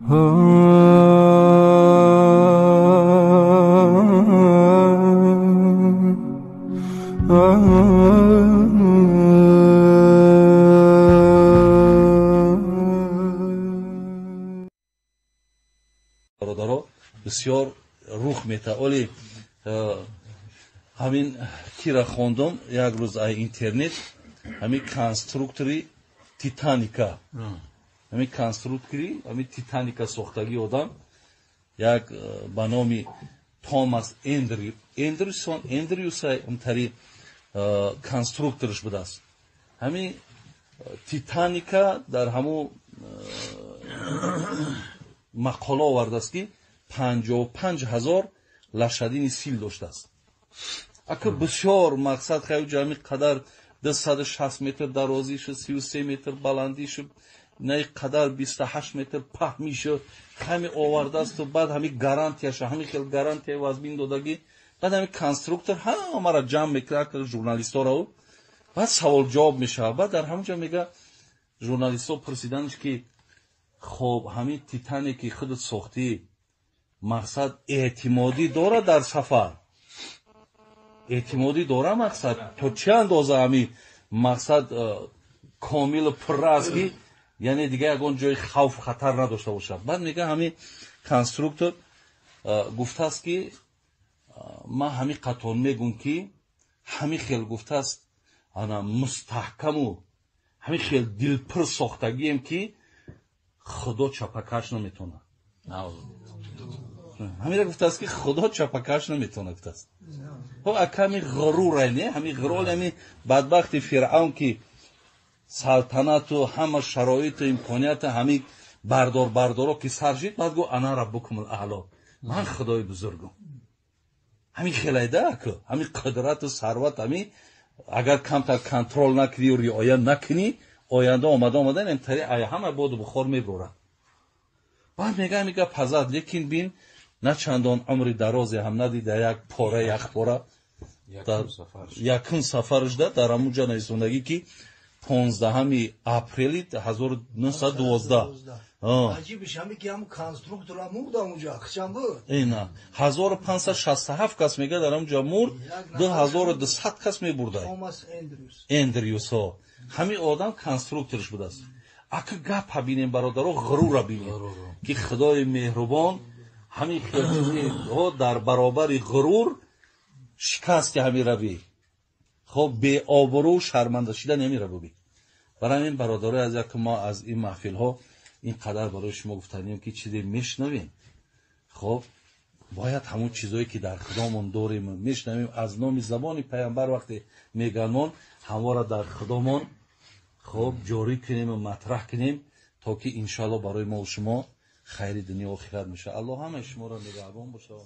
Бародаро, бисёр рух мета. Оли ҳамин кира хондум як рӯз ай интернет, ҳамин конструктори Титаника, ҳамин конструктори ҳамин Титаника сохтагии одам як ба номи Томас Эндрюсон, Эндрюсай умтари конструкторш будааст. Ҳамин Титаника дар ҳамун мақола овардааст, ки 55 000 лошадиный сил доштааст. Ака, бисёр мақсад хаю ҷами қадар 260 метр дарозишу, 33 метр баландишу, на қадар 28 метр паҳмишу ҳами овардаасту. Баъд ҳами гарантияша, ҳами хел гарантия вазмин додагӣ. Баъд ҳами конструктор ҳамаро ҷамъ мекунад, журналистҳоро, баъд савол ҷавоб мешавад. Баъд дар ҳамон ҷо мега, журналистҳо пурсиданш, ки хоб, ҳамин Титаники худат сохтӣ, мақсад, эътимодӣ дорад дар сафар, эътимодӣ дора, мақсад, то чӣ андоза ҳами мақсад комилу пурра аст, ки яъне дига ягон ҷои хавф, хатар надошта бошад? Баъд мега, ҳамин конструктор гуфтааст, ки ман ҳамин қатор мегӯм, ки ҳамин хел гуфтааст, ана мустаҳкаму ҳамин хел дилпур сохтагием, ки Худо чапакаш наметавонад. Ҳамира гуфтааст, ки Худо чапакаш наметавонад, гуфтааст. Хоб, ака, ҳамин ғурура не, ҳамин ғурур, ҳамин бадбахти Фиръавн, ки салтанату ҳама шароиту имконияту ҳамин бардор бардоро ки сар шид, баъд гуфт: «Ана раббукумул аъло, ман худои бузургум». Ҳамин хелайда, аку, ҳамин қудрату сарват, ҳамин агар камтар контрол накунӣ, риоя накунӣ, оянда омада омада тари ҳама боду бухор мебурад. Баъд мега, ҳамин гап ҳазад, лекин бин, на чандон умри дарозе ҳам надида, як пора, як пора якум сафарашда дар ҳамун ҷа нависондагӣ, ки 15 апрели 1912. Аҷибиш ҳами, ки ҳамун конструктора мурд ҳамунҷа, хичам буд. Ина 1567 кас, мега, дар ҳамунҷа мурд, 2200 кас мебурда. Томас Эндрюс. Эндрюс, ҳо, ҳамин одам конструкторш будааст. Ака, гапа бинем, бародаро, ғурура бинем, ки Худои меҳрубон ҳамин хелҳо дар баробари ғурур шикасти ҳамин равӣ, хоб, беобрӯ, шарманда шидан ҳамин бубин. Барои ҳамин, бародарои аз як, мо аз ин маҳфилҳо ин қадар барои шумо гуфтанем, ки чизе мешунавем, хоб, бояд ҳамон чизое, ки дар худомон дорем, мешунавем аз номи забони паямбар, вақте меганмон, ҳамвора дар худомон, хоб, ҷорӣ кунем ва матраҳ кунем, то ки иншоалло барои мо шумо хайри дунё охират мешавад. Аллоҳ ҳамаи шуморо нигаҳбон бошад.